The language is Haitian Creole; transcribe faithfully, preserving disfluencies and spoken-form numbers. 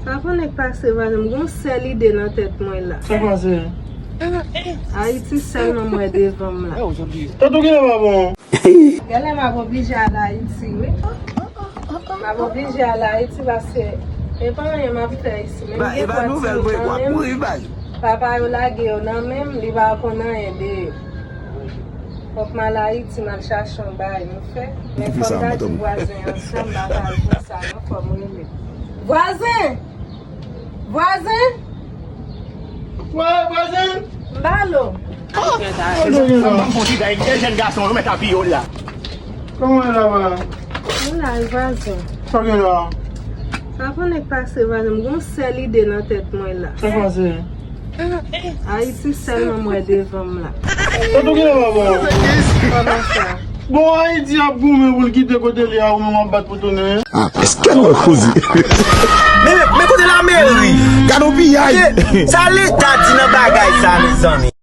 Pa konnen k pase vwazen, m gon sèl ide nan tèt mwen la. Sa k pase? Ayiti sèlman m wè devan m la. Tèt ou genlè pa bon. Genlè m ap oblije al Ayiti, wi. M ap oblije al Ayiti paske e pa anyen m ap fè isi. Menm gen twa timoun nan men m, papa yo lage yo nan men m, li pa konn anyen de yo. Fòk m al Ayiti, m al chache yon bagay m fè. Men fò m gade vwazen ansanm, m pa ka jwenn sa non, fò m rele. Vwazen! Vwazen! Vwazen! M ba l ou. Ban m fon ti bagay, e jèn gason, yo mèt apiye w la. Kòman e la, vwazen? M la, vwazen. Sa gen la? Pa konnen k pase vwazen, m gon sèl ide nan tèt mwen la. Sa k pase? Ayiti sèlman m wè devan m la. Tèt ou genlè pa bon. Kòman sa? Bon, Ayiti ap goumen pou l kite kote li a, ou menm w ap bat pou tounen. Ah, èske nou koze? Men, men kote lameri? Gade yon piyay. Sa Leta di nan bagay sa, mezanmi?